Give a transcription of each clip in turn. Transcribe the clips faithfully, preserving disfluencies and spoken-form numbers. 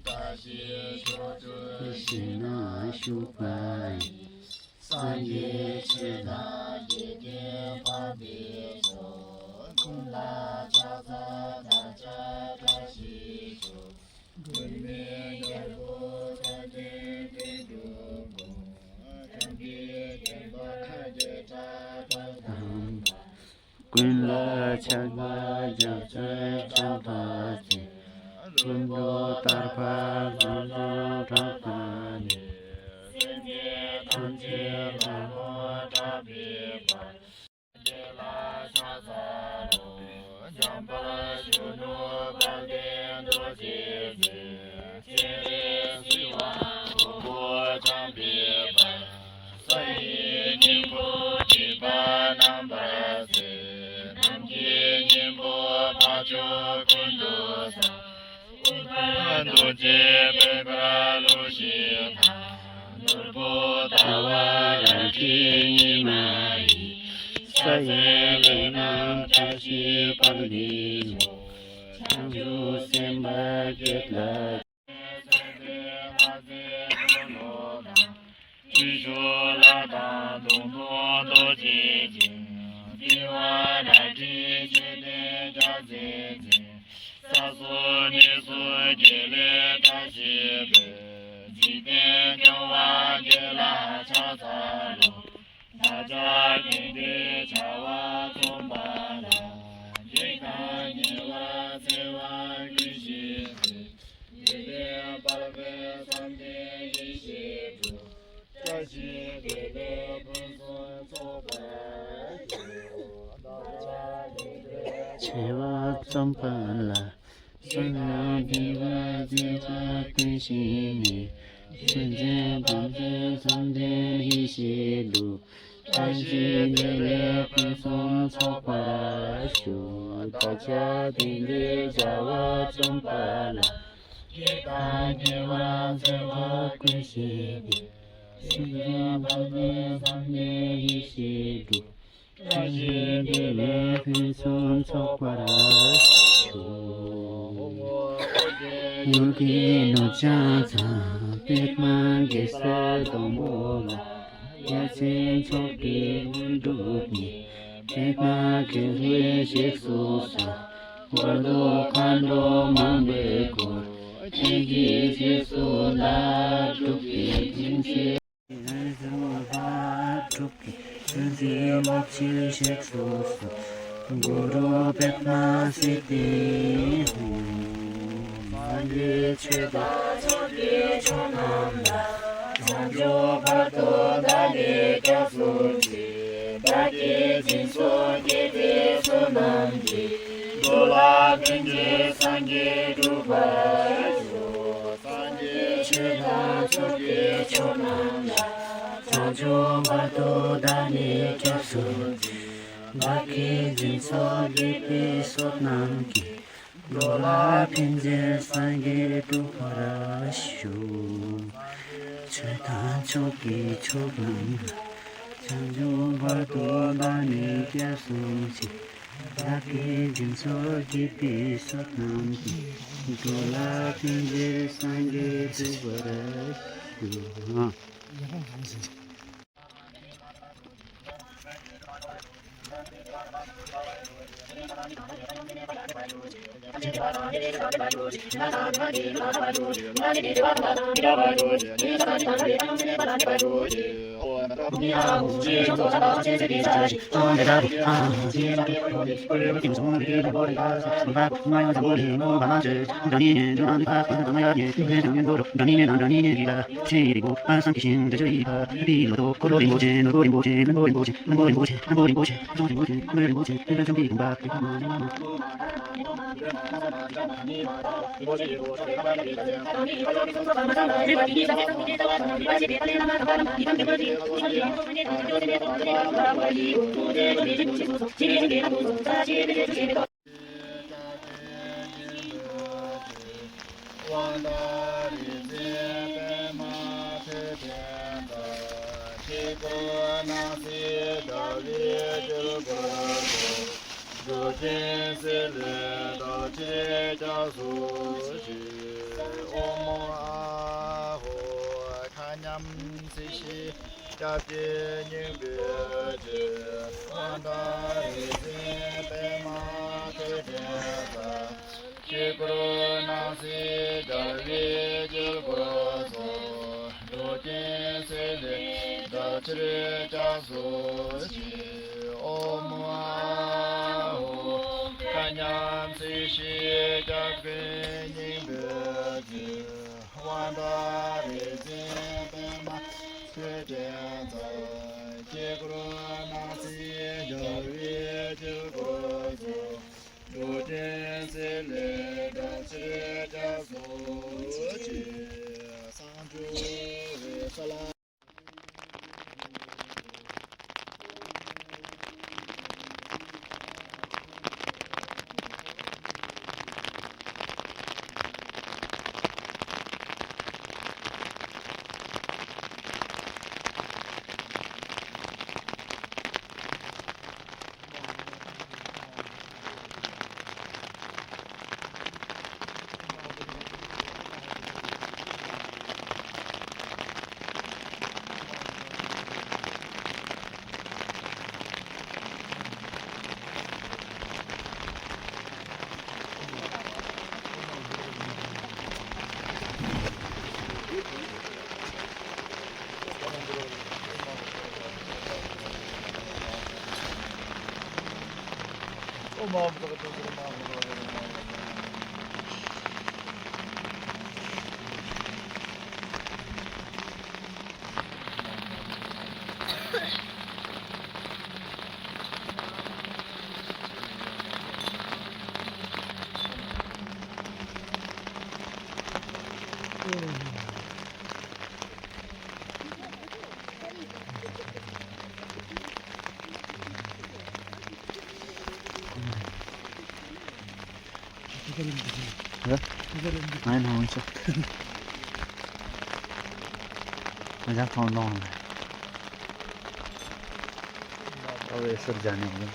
བཀྲ་ཤིས་ཕྱོགས་བཅུ་ཞིང་ན་བཞུགས་པ་ཡི། སངས་རྒྱས་ཆོས་དང་དགེ་འདུན་འཕགས་པའི་ཚོགས། ཀུན་ལ་ཕྱག་འཚལ་བདག་ཅག་བཀྲ་ཤིས་ཤོག། མགོན་མེད་རྒྱལ་པོ་དཔལ་ལྡན་དོན་གྲུབ་དང་། འཇམ་པའི་དགོན་པ་རྒྱལ་སྲས་དགྲ་བཅོམ་པ། ཀུན་ལ་ཕྱག་འཚལ་རྒྱ་མཚོའི་འཇམ་དཔལ་མཛོད། ཀུན་ཏུ་དར་བ་རྫོགས་བྱང་གྲགས་པ་ནས། སེམས་ཅན་ཐམས་ཅད་ལ་གོ་འཕྲོད་པའི་བར། དེ་ལ་ཕྱག་འཚལ་ལོ། འཇམ་དཔལ་གཞོན་ནུ་དཔལ་ལྡན་རྡོ་རྗེ་འཛིན། སྤྱན་རས་གཟིགས་དབང་པོ་འཇམ་པའི་དཔལ། ས་ཡི་སྙིང་པོ་སྒྲིབ་པ་རྣམ་པར་སེལ། ནམ་མཁའི་སྙིང་པོ་འཕགས་མཆོག་ཀུན་ཏུ་གསལ། ཨུཏྤལ་རྡོ་རྗེ་པད་དཀར་ལུས་ཤིང་དང་། ནོར་བུ་ཟླ་བ་རལ་གྲི་ཉི་མ་ཡིས། ས་གཞིའི་ལས་རྣམས་བཀྲ་ཤིས་པདྨའི་ཚོགས། བྱང་ཆུབ་སེམས་དཔའ་བརྒྱད་ལ། སྤྲུལ་བཞུགས་ལྷ་དང་སྟོང་གསུམ་རྡོ་རྗེ་ཅན། སྤྲུལ་པ་རལ་གྲི་ཅན་ཏེ་རྒྱལ་མཚན་ཅན། ས་སོགས་གནས་སོགས་དགེ་ལེགས་བཀྲ་ཤིས་པའི། འཇིག་རྟེན་སྐྱོང་བ་བརྒྱད་ལ་ཕྱག་འཚལ་ལོ། བདག་ཅག་དགེ་འདུན་བྱ་བ་རྩོམ་པ་ལ། བགེགས་དང་ཉེ་བར་འཚེ་བ་ཀུན་ཞི་སྟེ། འཇིག་རྟེན་དཔལ་འཕེལ་བསམ་དོན་ཡིད་བཞིན་འགྲུབ། བཀྲ་ཤིས་བདེ་ལེགས་ཕུན་སུམ་ཚོགས་པར་ཤོག། བདག་ཅག་དགེ་འདུན་བྱ་བ་རྩོམ་པ་ལ། བགེགས་དང་ཉེ་བར་འཚེ་བ་ཀུན་ཞི་ནས། སེམས་ཅན་ཐམས་ཅད་བསམ་དོན་ཡིད་བཞིན་འགྲུབ། བཀྲ་ཤིས་བདེ་ལེགས་ཕུན་སུམ་ཚོགས་པར་ཤོག། བདག་ཅག་དགེ་འདུན་བྱ་བ་རྩོམ་པ་ལ། བགེགས་དང་ཉེ་བར་འཚེ་བ་ཀུན་ཞི་སྟེ། སེམས་ཅན་ཐམས་ཅད་བསམ་དོན་ཡིད་བཞིན་འགྲུབ། བཀྲ་ཤིས་བདེ་ལེགས་ཕུན་སུམ་ཚོགས་པར་ཤོག། ཡུལ་གྱི་ནོར་ལྕགས་ཚང་། པདྨ་གེ་སར་སྡོང་པོ་ལ། ཡ་མཚན་མཆོག་གི་དངོས་གྲུབ་བརྙེས། པདྨ་དགེ་ལེགས་གཤེགས་སུ་གསོལ། བར་དུ་མཁའ་འགྲོ་མང་པོས་བསྐོར། དེང་གི་རྗེས་སུ་བདག་སྒྲུབ་ཀྱི། དེང་ཕྱིར་སྒྲུབ་ཀྱི། དེང་ཕྱིར་སྒྲུབ་ཕྱིར་གཤེགས་སུ་གསོལ། གུ་རུ་པདྨ་སིདྡྷི་ཧཱུྃ། སངས་རྒྱས་ཆོས་དང་ཆོས་ཀྱི་མཆོག་རྣམས་ལ། བྱང་ཆུབ་བར་དུ་བདག་ནི་སྐྱབས་སུ་མཆི། བདག་གིས་སྦྱིན་སོགས་བགྱིས་པའི་བསོད་ནམས་ཀྱིས། འགྲོ་ལ་ཕན་ཕྱིར་སངས་རྒྱས་འགྲུབ་པར་ཤོག། སངས་རྒྱས་ཆོས་དང་ཆོས་ཀྱི་མཆོག་རྣམས་ལ། བྱང་ཆུབ་བར་དུ་བདག་ནི་སྐྱབས་སུ་མཆི། བདག་གིས་སྦྱིན་སོགས་བགྱིས་པའི་བསོད་ནམས་ཀྱིས། འགྲོ་ལ་ཕན་ཕྱིར་སངས་རྒྱས་འགྲུབ་པར་ཤོག། ཆོས་དང་ཆོས་ཀྱི་མཆོག་རྣམས་ལ། བྱང་ཆུབ་བར་དུ་བདག་ནི་སྐྱབས་སུ་མཆི། བདག་གིས་སྦྱིན་སོགས་བགྱིས་པའི་བསོད་ནམས་ཀྱིས། འགྲོ་ལ་ཕན་ཕྱིར་སངས་རྒྱས་འགྲུབ་པར་ཤོག། དབང་དང་རིག་འཛིན་པདྨ་ཐོད་ཕྲེང་རྩལ། ཆོས་སྐུ་སྣང་སྲིད་ཟླ་བའི་དཀྱིལ་འཁོར་དུ། འགྲོ་ཀུན་སྲེད་ལས་བདག་ཅག་སྐྱབས་སུ་མཆི། ཨོཾ་ ཞིང་། སྐྱབས་རྗེ་སྙིང་པོའི་རྗེ། དབང་དྲག་རིག་འཛིན་པདྨ་ཐོད་ཕྲེང་རྩལ། དཀྱིལ་འཁོར་སྣང་སྲིད་རྒྱལ་བའི་དཀྱིལ་འཁོར་སོགས། འགྲོ་ཀུན་སྲིད་ལས་འདའ་ཕྱིར་སྐྱབས་སུ་མཆི། ཨོཾ་ཨཱཿཧཱུྃ། མཁའ་མཉམ་སྲིད་ཞིའི་སྐྱབས་མགོན་སྙིང་པོའི་རྗེ། དབང་དྲག་རིག་འཛིན་པདྨ་ཐོད་ཕྲེང་རྩལ། དཀྱིལ་འཁོར་སྣང་སྲིད་རྒྱལ་བའི་དཀྱིལ་འཁོར་སོགས། འགྲོ་ཀུན་སྲིད་ལས་འདའ་ཕྱིར་སྐྱབས་སུ་མཆི། སངས་རྒྱས་པའི་ས་ལ། ང་ཡང་ཐོང་ལོང་། ཨ་བའི་ཟུར་རྒྱ་ནས་ཡིན།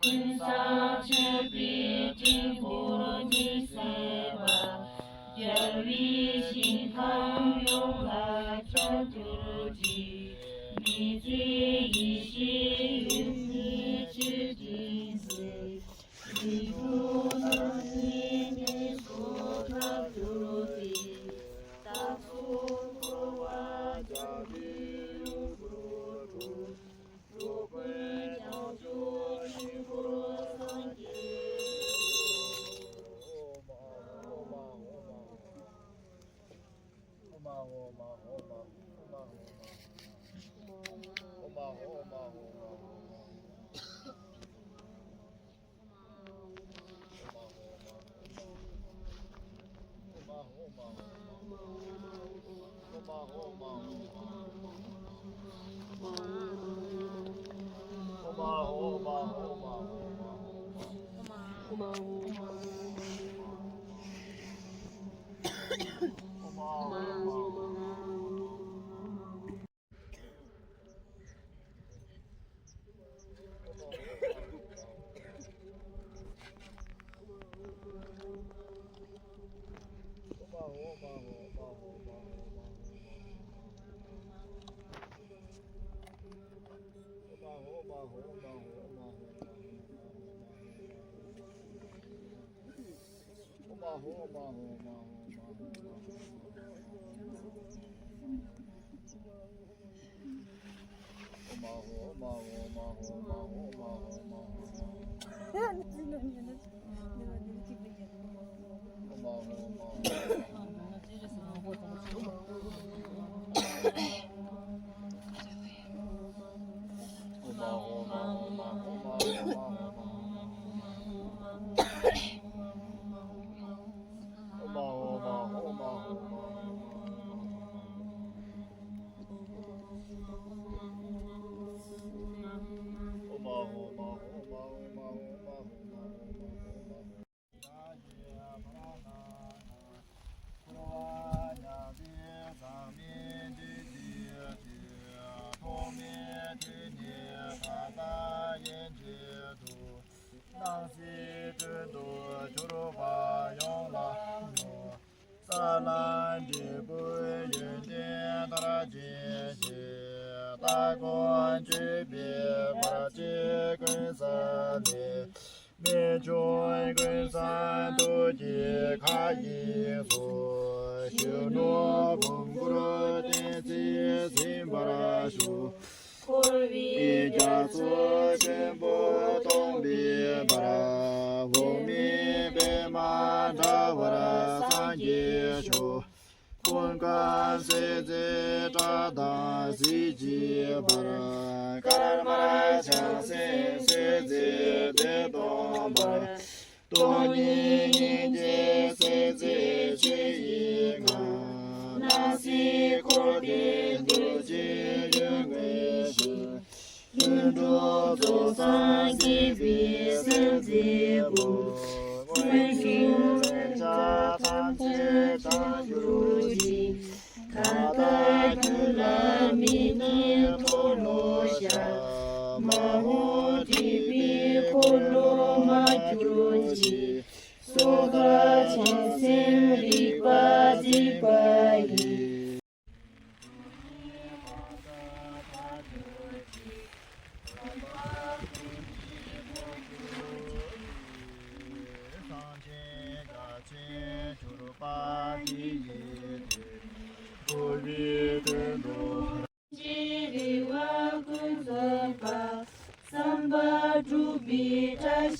ཀུན་བཟང་མཆོད་པའི་སྤྲིན་ཕུང་ཉི་ཟེར་བ། རྒྱལ་བའི་ཞིང་ཁམས་ཡོངས་ལ་ཁྱབ་གྱུར་ཅིག་མི་ཚེའི་ཡེ་ཤེས་ཡུམ་ནི་ཆོས་ཀྱི་མཛེས། རིགས་དྲུག་རྣམ་གཉིས་གནས་སུ་ཁྱབ་གྱུར་ཅིག་རྟག་ཏུ་འཁོར་བ་རྒྱ་མཚོའི་དབྱུག་ཏོ་འཁྲུགས། འགྲོ་ཀུན་བྱང་ཆུབ་དཀྱིལ་འཁོར་སངས་རྒྱས། སྣང་སྲིད་དོན་དུ་གྱུར་པ་ཡོངས་ལ་བསྔོ། ས་ལམ་འབྲས་བུ་ཡོན་ཏན་མཐར་ཕྱིན་ཞིང་། ལྟ་སྒོམ་སྤྱོད་པའི་བར་ཆད་ཀུན་སེལ་ནས། རྨད་བྱུང་ཀུན་བཟང་ཐུགས་ཀྱི་མཁའ་དབྱིངས་སུ། གཞོན་ནུ་བུམ་སྐུར་བསྟན་ཚེ་ཟིན་པར་ཤོག་འཁོར་བའི་རྒྱ་མཚོ་ཆེན་པོ་སྟོངས་པའི་བར། འོག་མིན་པདྨ་འདྲ་བར་སངས་རྒྱས་ཤོག་ཀུན་དགའ་སྲས་རྩེ་བཀྲ་དང་གཟི་བརྗིད་འབར། དཀར་དམར་ཕྱག་སེན་སྲིད་རྩེ་བདེ་སྟོང་འབར། སྟོང་ཉིད་སྙིང་རྗེ་སྲིད་རྩེ་ཆོས་ཡི་མཁའ། སྣང་སྲིད་འཁོར་འདས་འདུལ་བྱེད་ཡུམ་དངོས་ཞིང་། ལྷུན་གྲུབ་རྫོགས་སངས་རྒྱས་པའི་སེམས་རྩེ་པོ། མངོན་ཤེས་མཚོན་ཆ་ཐམས་ཅད་བགྲང་གྱུར་ཅིག་ད་ལྟ་རྒྱུད་ལ་མི་གནས་མཐོལ་ལོ་བཤགས། མ་འོངས་སྒྲིབ་པའི་འཁོར་ལོ་མ་གྱུར་ཅིག་སོ་ཐར་བྱང་སེམས་རིག་པ་གཟིགས་པ་ཡི། གསང་ཆེན་རྒྱ་ཆེན་གྱུར་པ་འདི་ཡི་དོན། འགྲོ་བའི་དོན་དུ། རེ་བ་ཀུན་རྫོགས་པ། བསམ་པ་འགྲུབ་པའི་བཀྲ་